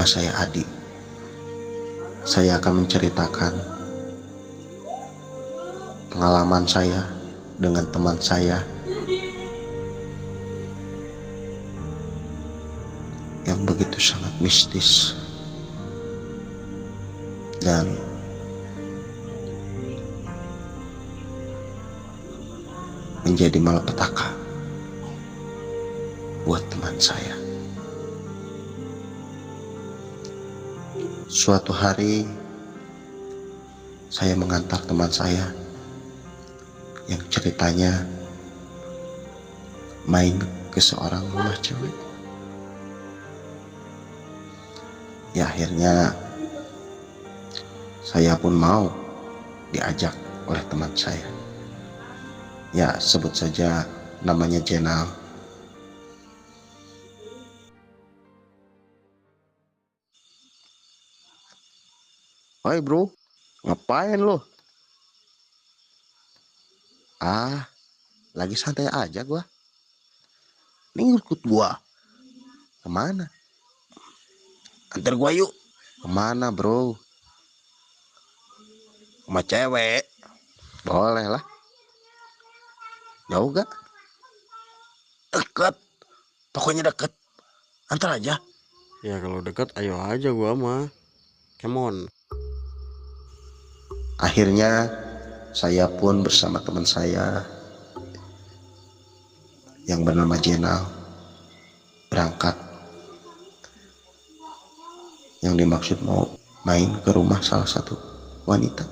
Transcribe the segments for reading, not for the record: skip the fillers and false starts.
Nama saya Adi. Saya akan menceritakan pengalaman saya dengan teman saya yang begitu sangat mistis dan menjadi malapetaka buat teman saya. Suatu hari saya mengantar teman saya yang ceritanya main ke seorang rumah cewek. Ya akhirnya saya pun mau diajak oleh teman saya. Ya sebut saja namanya Jenal. Hai bro, ngapain lo? Ah, lagi santai aja gua. Ini ngikut gua. Kemana? Antar gua yuk. Kemana bro? Sama cewek. Boleh lah. Jauh gak? Deket. Pokoknya deket. Antar aja. Ya kalau deket ayo aja gua mah. Come on. Akhirnya saya pun bersama teman saya yang bernama Jenal berangkat, yang dimaksud mau main ke rumah salah satu wanita.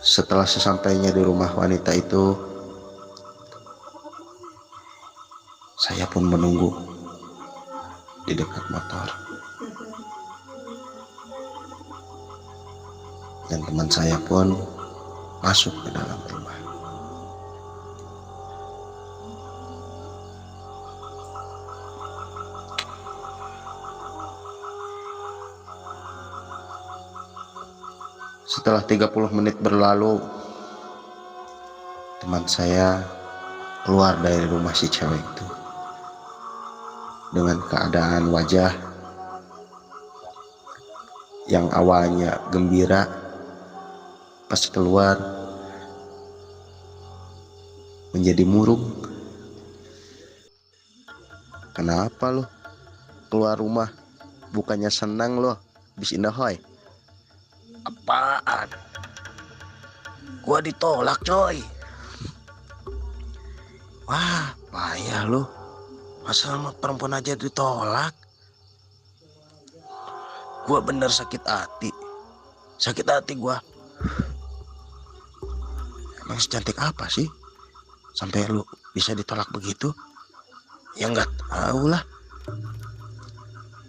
Setelah sesampainya di rumah wanita itu, saya pun menunggu di dekat motor. Dan teman saya pun masuk ke dalam rumah. Setelah 30 menit berlalu, teman saya keluar dari rumah si cewek itu dengan keadaan wajah yang awalnya gembira, pas keluar menjadi murung. Kenapa lo keluar rumah? Bukannya senang lo, bis indahoy. Apaan? Gua ditolak coy. Wah, payah lo. Masa sama perempuan aja ditolak? Gua bener sakit hati. Sakit hati gua. Emang secantik apa sih sampai lu bisa ditolak begitu? Ya nggak tahu lah.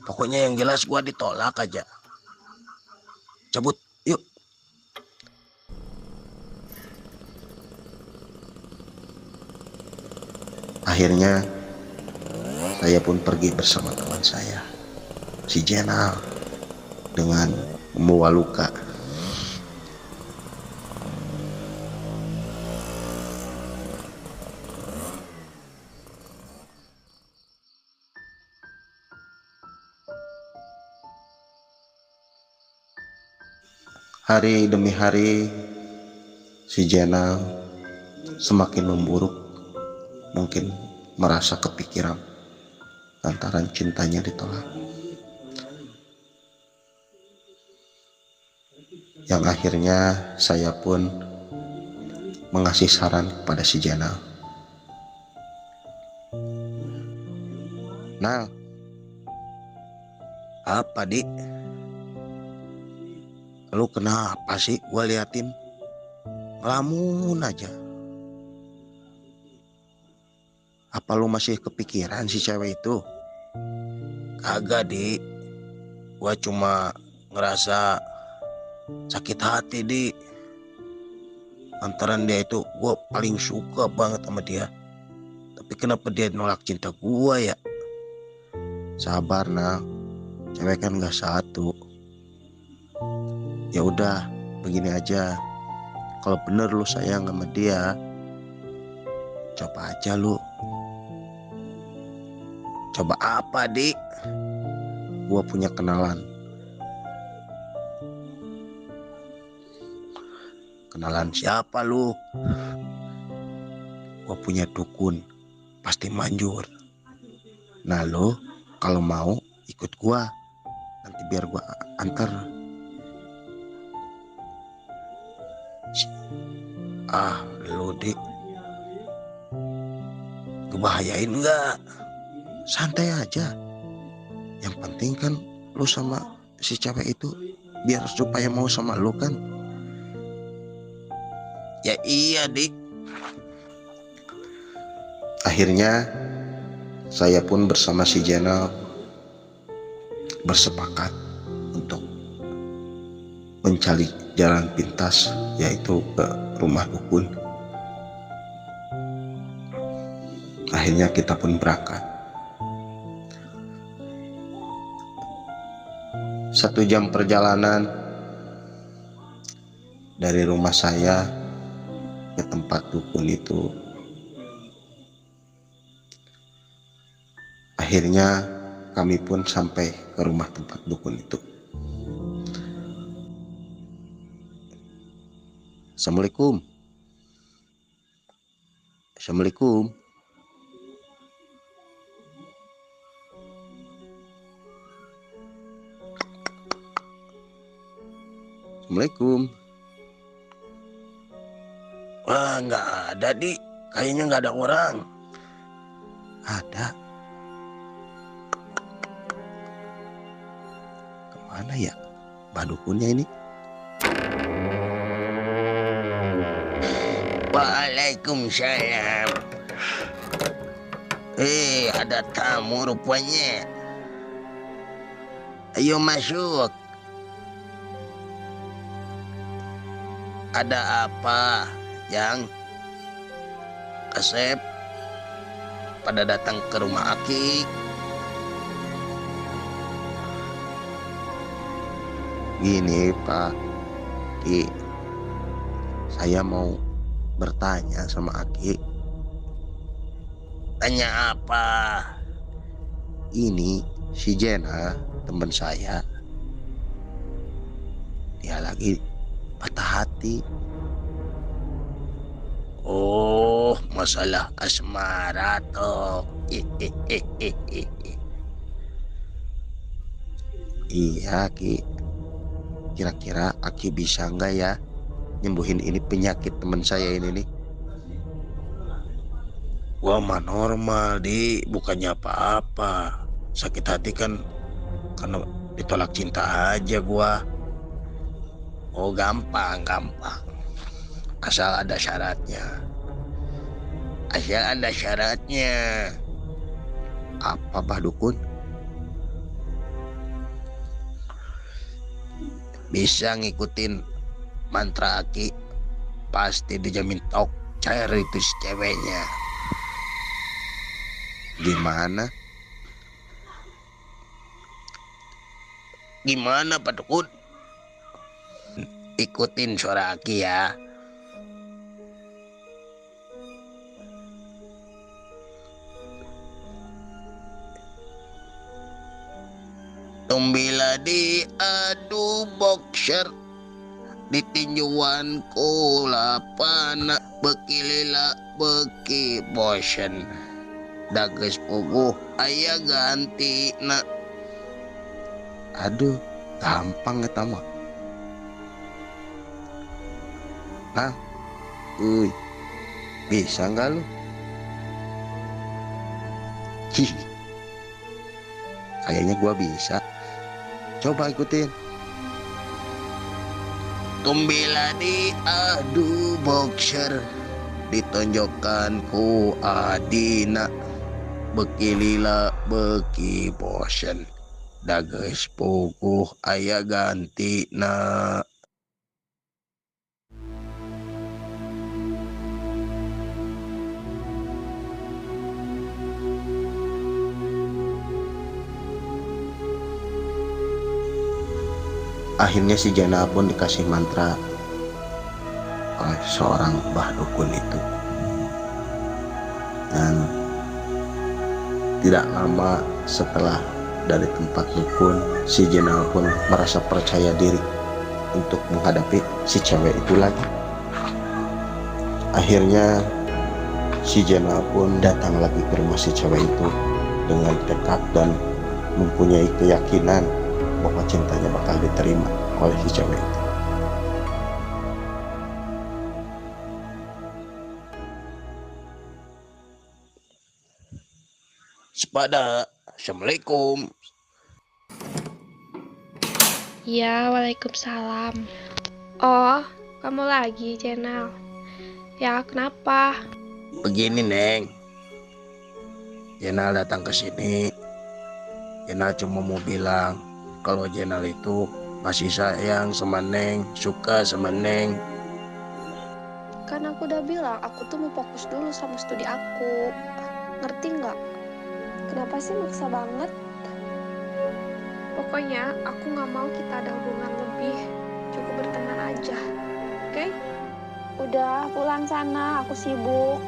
Pokoknya yang jelas gua ditolak aja. Cabut, yuk. Akhirnya saya pun pergi bersama teman saya, si Jenal, dengan membawa luka. Hari demi hari, si Jenal semakin memburuk, mungkin merasa kepikiran lantaran cintanya ditolak. Yang akhirnya saya pun mengasih saran kepada si Jenal. Nal, apa dik? Lu kenapa sih gua liatin ngelamun aja? Apa lu masih kepikiran si cewek itu? Kagak dik, gua cuma ngerasa sakit hati dik. Lantaran dia itu gue paling suka banget sama dia. Tapi kenapa dia nolak cinta gue ya? Sabar nah, cewek kan gak satu. Ya udah, begini aja. Kalau bener lu sayang sama dia, coba aja lu. Coba apa, Dik? Gua punya kenalan. Kenalan siapa lu? Gua punya dukun, pasti manjur. Nah lu kalau mau ikut gua, nanti biar gua antar. Ah lu Dik, ngebahayain nggak? Santai aja. Yang penting kan lu sama si cewek itu biar supaya mau sama lu kan. Ya iya Dik. Akhirnya saya pun bersama si Jenal bersepakat untuk mencari jalan pintas, yaitu ke rumah dukun. Akhirnya kita pun berangkat. 1 jam perjalanan dari rumah saya ke tempat dukun itu. Akhirnya kami pun sampai ke rumah tempat dukun itu. Assalamualaikum. Assalamualaikum. Assalamualaikum. Wah, nggak ada, Dik. Kayaknya nggak ada orang. Ada. Kemana ya badukunnya ini? Waalaikumsalam. Ada tamu rupanya. Ayo masuk. Ada apa, Yang? Asep pada datang ke rumah Aki. Gini Pak Ki, saya mau bertanya sama Aki. Tanya apa? Ini si Jena, teman saya, dia lagi patah hati. Oh, masalah asmara toh. Iya Ki, kira-kira Aki bisa nggak ya nyembuhin ini penyakit teman saya ini nih? Gua mah normal, Di, bukannya apa-apa. Sakit hati kan karena ditolak cinta aja gua. Oh, gampang, gampang. Asal ada syaratnya. Asal ada syaratnya. Apa Bah Dukun? Bisa ngikutin mantra Aki, pasti dijamin tok cair itu si ceweknya. Gimana? Gimana Pak Dukun? Ikutin suara Aki ya. Tumbila diadu boxer, ditinjuan kulapana, beki lila beki bosen, dages puguh aya ganti na. Aduh, gampang eta mah. Nah, uy, bisa nggak lu? Hih, kayaknya gua bisa. Coba ikutin. Tumbila diadu boxer, ditonjokkan ku adina, beki lila beki bosen, dages puguh aya ganti na. Akhirnya si Jenal pun dikasih mantra oleh seorang bah dukun itu. Dan tidak lama setelah dari tempat dukun, si Jenal pun merasa percaya diri untuk menghadapi si cewek itu lagi. Akhirnya si Jenal pun datang lagi ke rumah si cewek itu dengan tekad dan mempunyai keyakinan bahwa cintanya bakal diterima oleh si cewek itu. Sepada, assalamualaikum. Ya, waalaikumsalam. Oh, kamu lagi, Jenal. Ya, kenapa? Begini, Neng. Jenal datang ke sini. Jenal cuma mau bilang kalau Jenal itu masih sayang sama Neng, suka sama Neng. Kan aku udah bilang, aku tuh mau fokus dulu sama studi aku. Ngerti nggak? Kenapa sih maksa banget? Pokoknya aku nggak mau kita ada hubungan lebih. Cukup berteman aja. Oke? Udah, pulang sana, aku sibuk.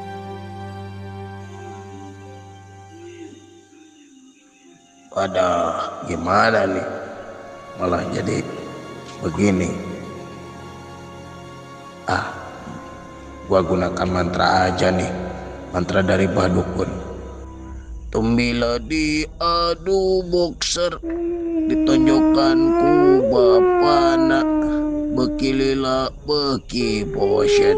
Waduh, gimana nih? Malah jadi begini. Ah, gua gunakan mantra aja nih. Mantra dari Bah Dukun. Tumbila diadu boxer, ditonjokkan ku bapana, bekilila beki bosen,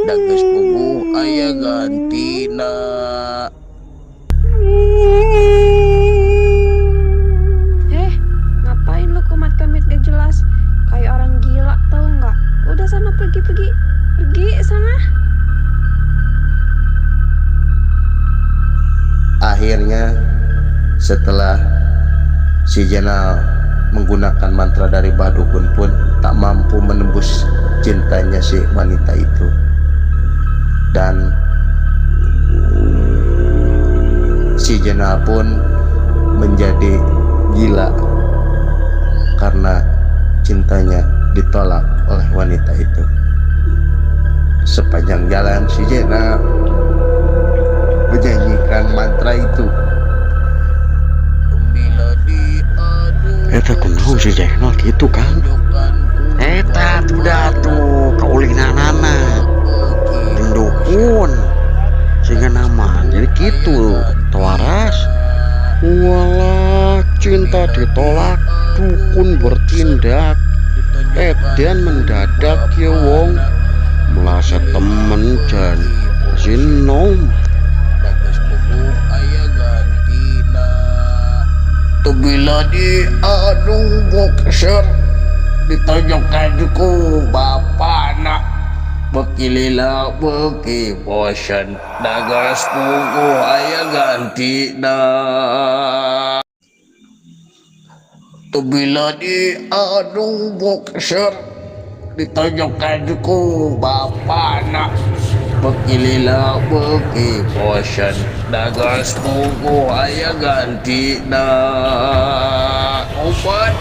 dages puguh aya gantina. Ngapain lu kumat-kamit gak jelas? Kayak orang gila tau nggak? Udah sana pergi-pergi, pergi sana. Akhirnya setelah si Jenal menggunakan mantra dari Bah Dukun pun tak mampu menembus cintanya si wanita itu. Dan si Jenal pun menjadi gila karena cintanya ditolak oleh wanita itu. Sepanjang jalan si Jenal menyanyikan mantra itu. Eta kunaon si Jenal gitu kan? Eta udah tuh kaulinanana jeung dukun sehingga nama jadi gitu tawaras. Walah, cinta ditolak, dukun bertindak. Edan mendadak ya wong meleset temen jan sinom. Bila diadu boxer, ditonjokkan ku bapana, bekilila beki bosen, dagas pugu aya gantina. Bila diadu boxer, ditonjokkan ku bapana, bekilila beki bosen, dagas pugu aya gantina. Obat.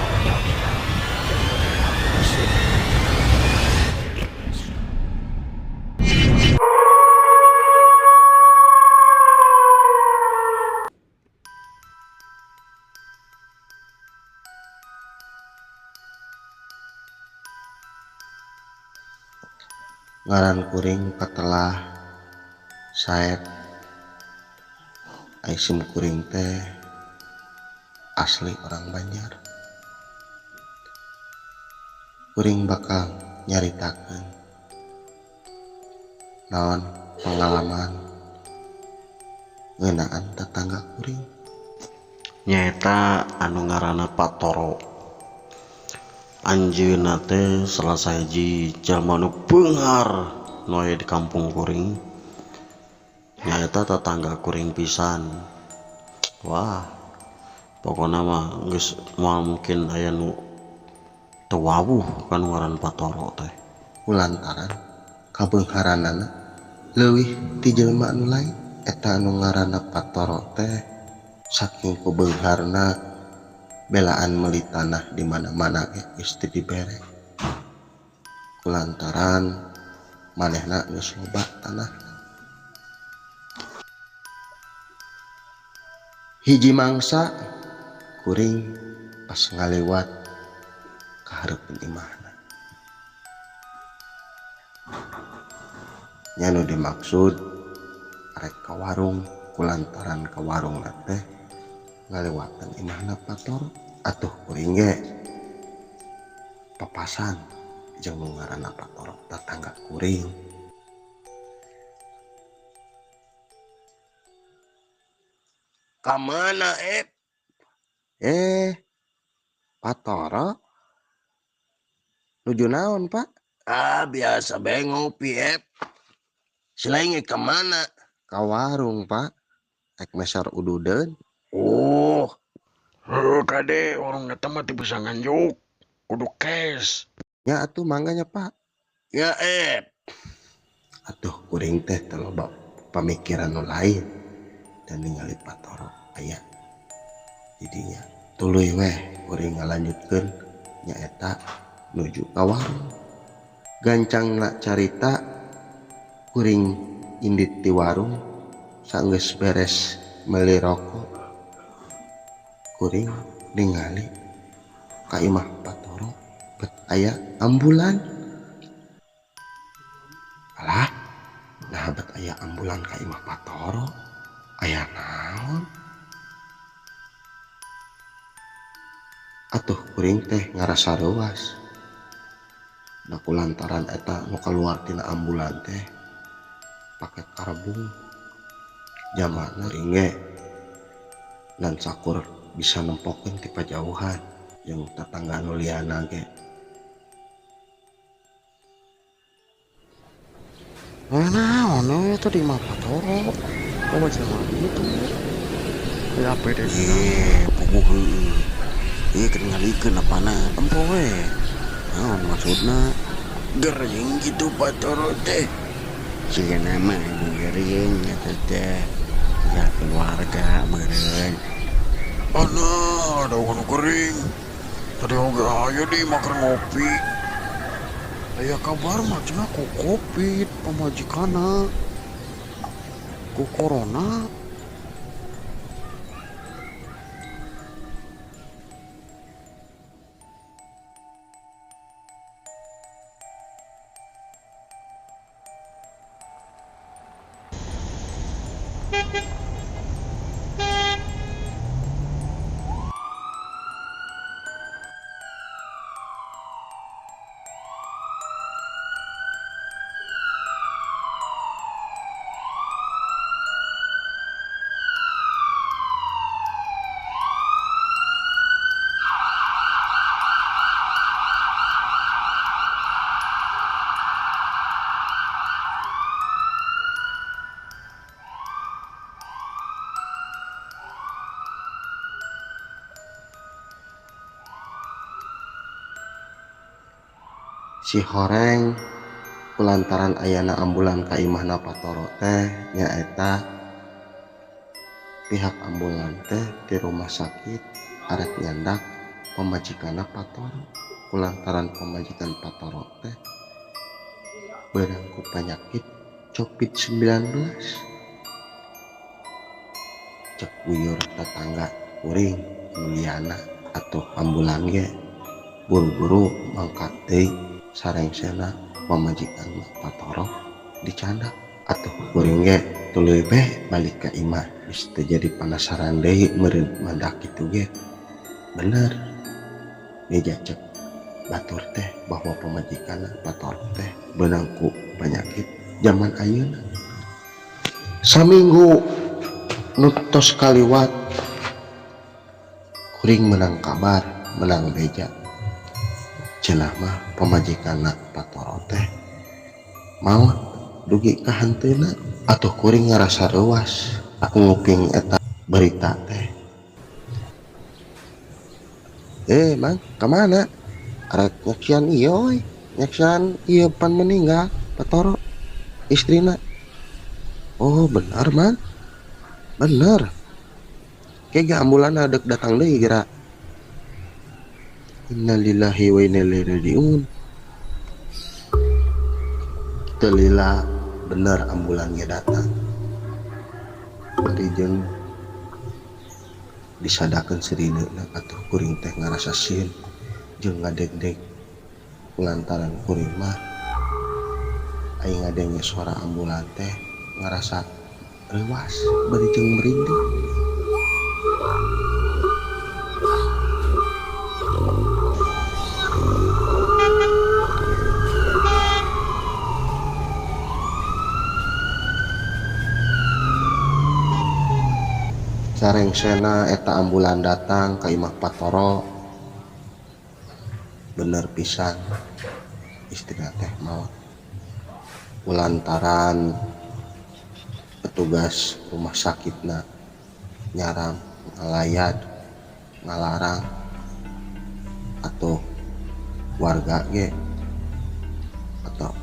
Ngaran kuring patelah saep aisim kuring teh asli orang Banjar. Kuring bakal nyaritakeun naon pengalaman ngeunaan tetangga kuring. Nyaeta anu ngaranna Patoro. Anjeunna teh salah sahiji jalma nu beunghar nu aya di kampung kuring. Nyaeta tetangga kuring pisan. Wah, pokona mah geus moal mungkin aya nu teu wawuh ka nu ngaran Patoro teh. Kulantaran kabeungharanana leuwih ti jelema anu lain. Eta anu ngaranna Patoro teh saking kubeungharna Belaan meuli tanah di mana-mana ge geus teu dibere kulantaran manehna geus loba tanah. Hiji mangsa kuring pas ngaliwat ka hareupeun imahna. Nya nu dimaksud arek ka warung kulantaran ka warung teh ngaliwatan imahna Patoro. Atuh kuring ge papasan jeung nu ngaranna Patoro tatangga kuring. Ka mana, Ep? Patoro nuju naon, Pak? Ah, biasa bae ngopi, Ep. Selain ke mana? Ka warung, Pak. Ek meser ududeun. Oh. Heuh, kade warung eta mah teu bisa nganjuk. Kudu cash. Ya atuh mangga nya, Pak. Ya, Ep. Atuh kuring teh teu loba pamikiran nu lain dan ningali Patoro aya didinya. Tuluy weh kuring ngalanjutkeun nyaeta nuju ka warung. Gancangna carita kuring indit ti warung sanggeus beres meuli rokok. Kuring ningali ka imah Patoro bet aya ambulan. Alah, nah bet aya ambulan ka imah Patoro. Aya naon? Atuh kuring teh ngarasa reuas. Da kulantaran eta nu kaluar tina ambulan teh pake karbung. Jamana kuring ge dan sakur bisa nempokeun ti pajauhan jeung tetangga nu liana ge. Naon we teh di imah Patoro? Kok macam gitu? Ya pede. Puguh heueuh. Ieu keur ngalikeun apana tempo we. Naon maksudna? Gering gitu Patoro teh. Sigana mah gering eta teh. Ya keluarga meureun. Ana, ada nu kering. Tadi oge aya di makan ngopi. Aya kabar mah cenah ku Covid pamajikanna. Ku corona. Si horeng kulantaran ayana ambulan ka imahna Patoro teh nyaeta pihak ambulan teh di rumah sakit arek nyandak pamajikanna Patoro kulantaran pamajikan Patoro teh beunang ku penyakit COVID-19. Cek uyur tetangga kuring nu liana atuh ambulan ge buru-buru mangkat deui sarengsena pamajikan Patoro dicandak. Atuh kuring ge tuluy beh balik ka imah geus teu jadi penasaran deui meureun mandak kitu ge. Bener beja cek batur teh bahwa pamajikan Patoro teh beunang ku penyakit zaman ayeuna. Saminggu nu tos kaliwat kuring menang kabar menang beja cenah mah pamajikanna Patoro teh maot dugi ka hanteuna. Atuh kuring ngarasa reuas aku nguping eta berita teh. Mang, ka mana? Arek nyaksian ieu euy, nyaksian ieu pan meninggal Patoro istrina. Oh benar man, bener. Kayak ambulan adek datang deui geura. Innalillahi wa inna ilaihi rajiun. Teu lila bener ambulan ge datang. Bari jeung disadakeun sirineuna atuh kuring teh ngarasa sieun jeung ngadegdeg lantaran kuring mah aing ngadenge suara ambulan teh ngarasa reuas bari jeung merinding. Sarengsena eta ambulan datang ka imah Patoro. Bener pisan istrina teh maot. Lantaran petugas rumah sakitna nyaram ngalayat ngalarang atau warga ge atau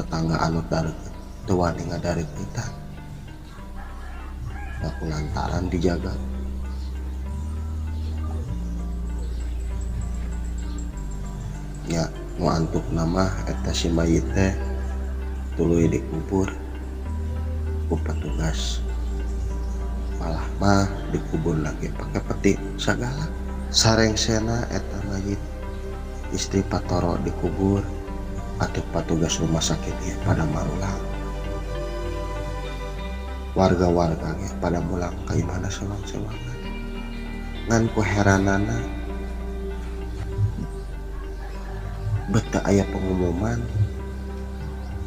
tetangga anu dareukeut teu wani ngadareukeuttan. Aku lantaran dijaga. Nya nu antukna mah eta si mayit teh tuluy dikubur ku petugas. Malah mah dikubur lagi pakai peti sagala. Sarengsena eta mayit istri Patoro dikubur atuh petugas rumah sakit ieu pada marulang. Warga-warga ge pada mulang ka imahna sewang-sewangan. Ngan ku heranana beta aya pengumuman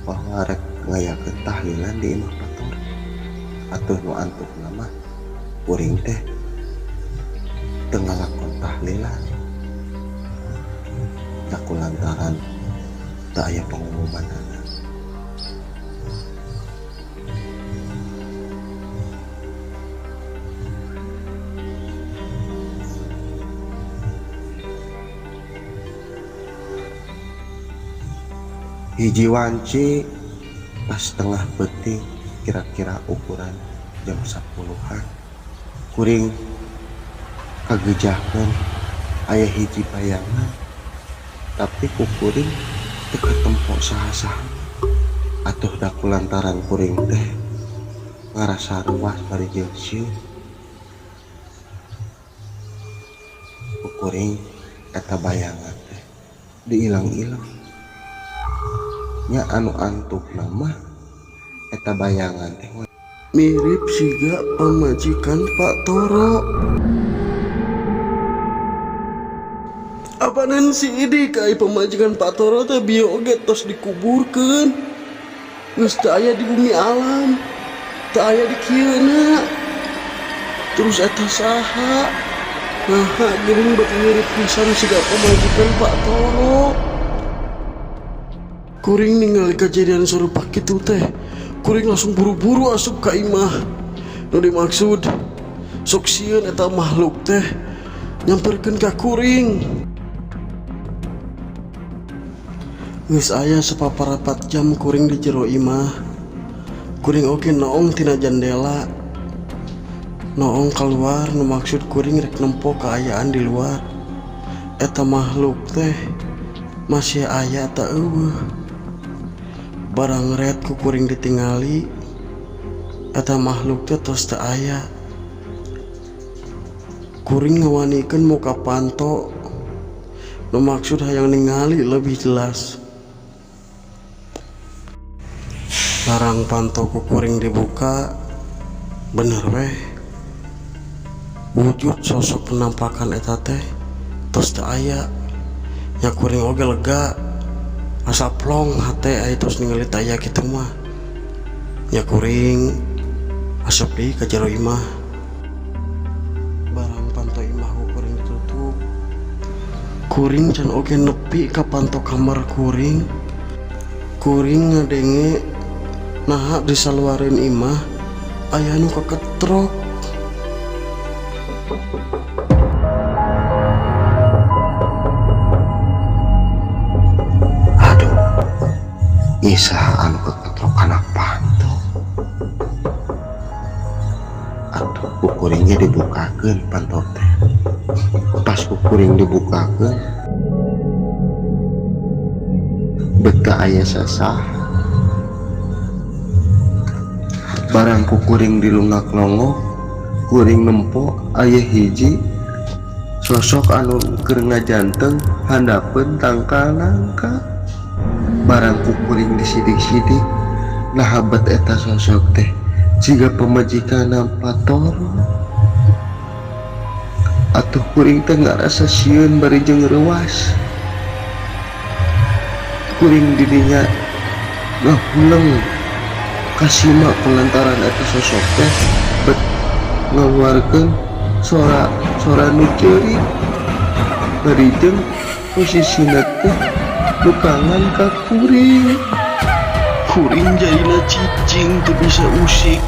bahwa rek ngayakeun tahlilan di imah Patoro. Atuh nu antukna mah kuring teh teu ngalakon tahlilan. Da kulantaran teu aya pengumumanana. Hiji wanci pas tengah peuting kira-kira ukuran jam 10-an kuring kagejahkeun aya hiji bayangan tapi ku kuring teu katempo saha-saha. Atuh da kulantaran kuring teh ngarasa ruas bari jeung sieun. Ku kuring eta bayangan teh diilang-ilang. Nya anu antukna mah eta bayangan teh mirip siga pamajikan Pak Toro. Apanan si Idi kai pamajikan Pak Toro teh bieu oge tos dikuburkeun. Geus teu aya di bumi alam, teu aya di kieuna. Terus eta saha? Naha geuning beuki mirip pisan siga pamajikan Pak Toro. Kuring ningali kejadian serupa kitu teh, kuring langsung buru-buru asup ka imah. Nu dimaksud sok sieun eta makhluk teh nyamperkeun ka kuring. Geus aya sapaparapat jam kuring di jero imah. Kuring oge noong tina jandela. Noong keluar nu maksud kuring rek nempo kaayaan di luar. Eta makhluk teh masih aya ta eueuh. Barang red ku kuring ditingali eta makhluk teh tos teu aya. Kuring ngawanikeun muka panto nu maksud hayang ningali lebih jelas. Larang panto ku kuring dibuka, bener weh wujud sosok penampakan eta teh tos teu aya. Nya kuring oge lega asa plong hate aya tos ningali teu aya kitu mah. Nya kuring asup deui ka jero imah. Barang panto imah ku kuring ditutup, kuring can oge nepi ka panto kamar kuring. Kuring ngadenge naha disaluareun imah aya nu kaketrok. Aduh, isa anu keketrok kana panto. Atuh ku kuringnya dibukakeun panto teh. Pas ku kuring dibukakeun, Bet teu aya sasaha. Barang ku kuring dilungak-longok, kuring nempo aya hiji sosok anu keur ngajanteng handapeun tangkal nangka. Barang ku kuring disidik-sidik, naha bet eta sosok teh jiga pamajikanna Patoro. Atuh kuring teh ngarasa sieun bari jeung reuas. Kuring didinya ngahuleng kasima kulantaran eta sosok teh bet ngaluarkeun sora sora nu ceurik bari jeung posisina teh lukangan ka kuring. Kuring jadina cicing teu bisa usik.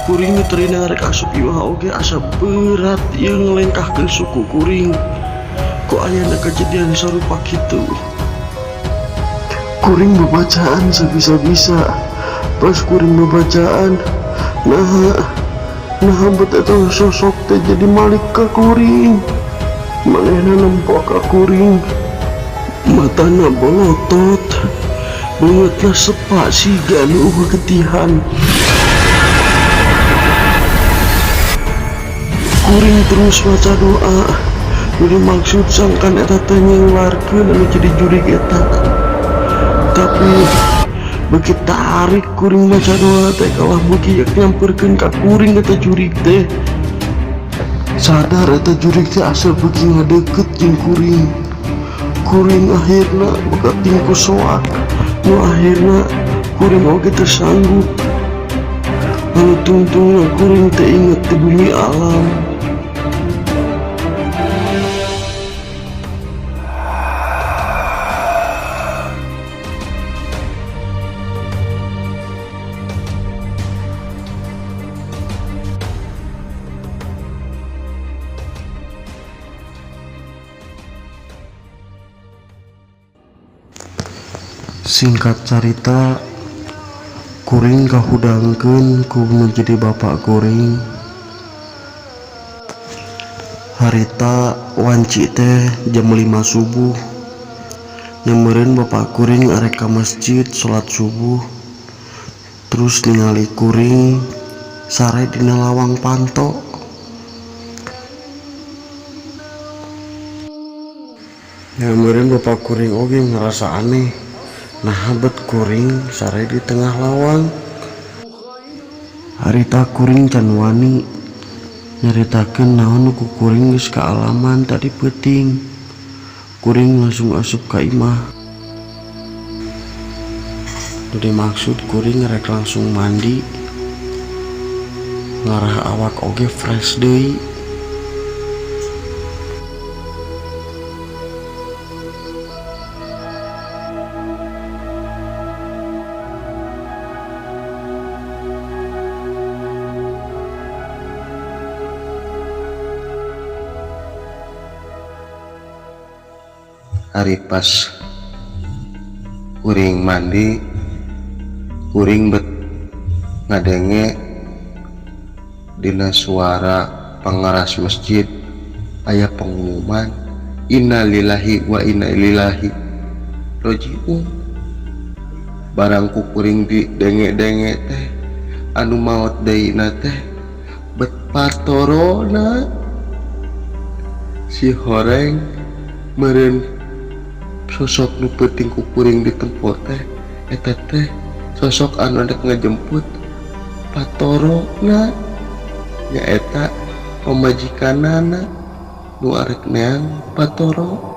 Kuring nu tadina rek asup imah oge asa berat ieu ngalengkahkeun suku kuring. Ku ayana kajadian sarupa kitu. Kuring babacaan sabisa-bisa. Pas kuring babacaan, naha naha bet eta sosok teh jadi malik ka kuring. Manehna nempo ka kuring. Matana bolotot. Beungeutna sepa siga nu eueuh getihan. Kuring terus maca doa. Nu dimaksud sangkan eta teh nyenglarkeun anu jadi jurig eta. Tapi beuki tarik kuring maca doa teh kalah beuki nyamperkeun ka kuring eta jurig teh. Sadar eta jurig teh asa beuki ngadeukeut jeung kuring. Kuring akhirna bekating ku soak. Nu akhirna kuring oge teu sanggup. Anu tungtungna kuring teh inget di bumi alam. Singkat carita, kuring kahudangkeun ku nu jadi bapa kuring. Harita wanci teh jam 5 subuh. Nyameureun bapa kuring arek ka masjid salat subuh. Terus ningali kuring sare dina lawang panto. Nyameureun bapa kuring oge ngarasa aneh. Naha bet kuring sare di tengah lawang. Harita kuring can wani nyaritakeun naon nu ku kuring geus kaalaman tadi peuting. Kuring langsung asup ka imah. Nu dimaksud kuring rek langsung mandi. Ngarah awak oge fresh deui. Ari pas kuring mandi, kuring bet ngadenge dina suara pangaras masjid aya pengumuman innalillahi wa inna ilaihi rajiun. Barang ku kuring di denge-denge teh anu maot deuna teh bet patorona si horeng meureun sosok nu peuting ku kuring ditempo teh eta teh sosok anu rek ngajemput patorona nyaeta pamajikanana nu arek neang patoro.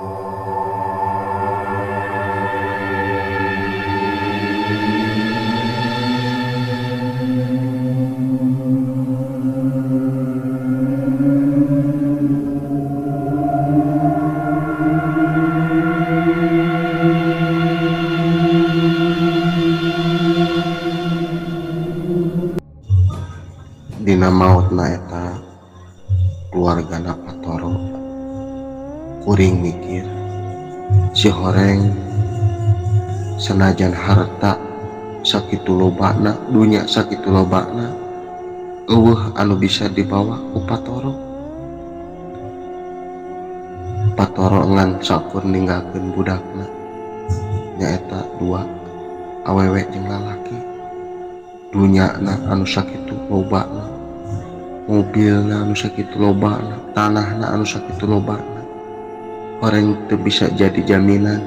Dina maotna eta keluargana Patoro, kuring mikir si horeng sanajan harta sakitu lobana, dunya sakitu lobana, eueuh anu bisa dibawa ku Patoro. Patoro ngan sakur ninggalkeun budakna. Nyaeta dua awewe jeung lalaki. Dunyana anu sakitu lobana, mobilna anu sakitu lobana, tanahna anu sakitu lobana, horeng teu bisa jadi jaminan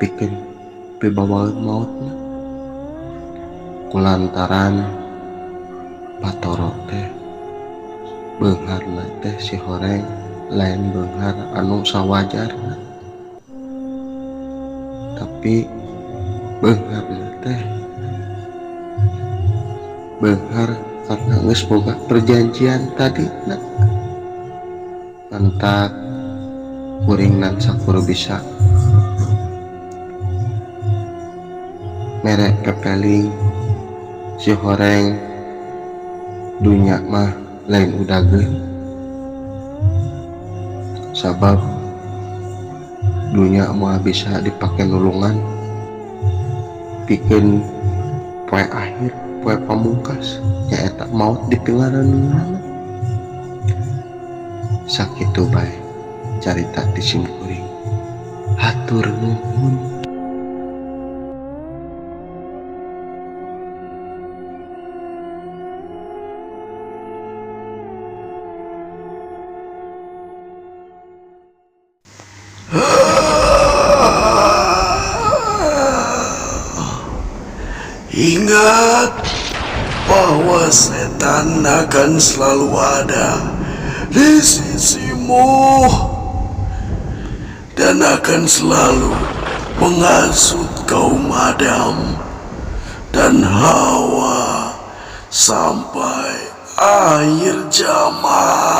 pikeun pibawaeun maotna. Kulantaran Batoro teh beungharna teh si horeng lain beunghar anu sawajarna, tapi beungharna teh beunghar karena geus boga perjanjian tadi. Nah, mantak kuring nan sakur bisa mere pepeling si horeng, dunya mah lain udageun, sabab dunya mah bisa dipake nulungan pikeun poe akhir, poe pamungkas, nyaeta maut dipingareunana. Sakitu bae carita ti sim kuring, hatur nuhun. Ingat bahwa setan akan selalu ada di sisimu dan akan selalu menghasut kaum Adam dan Hawa sampai akhir zaman.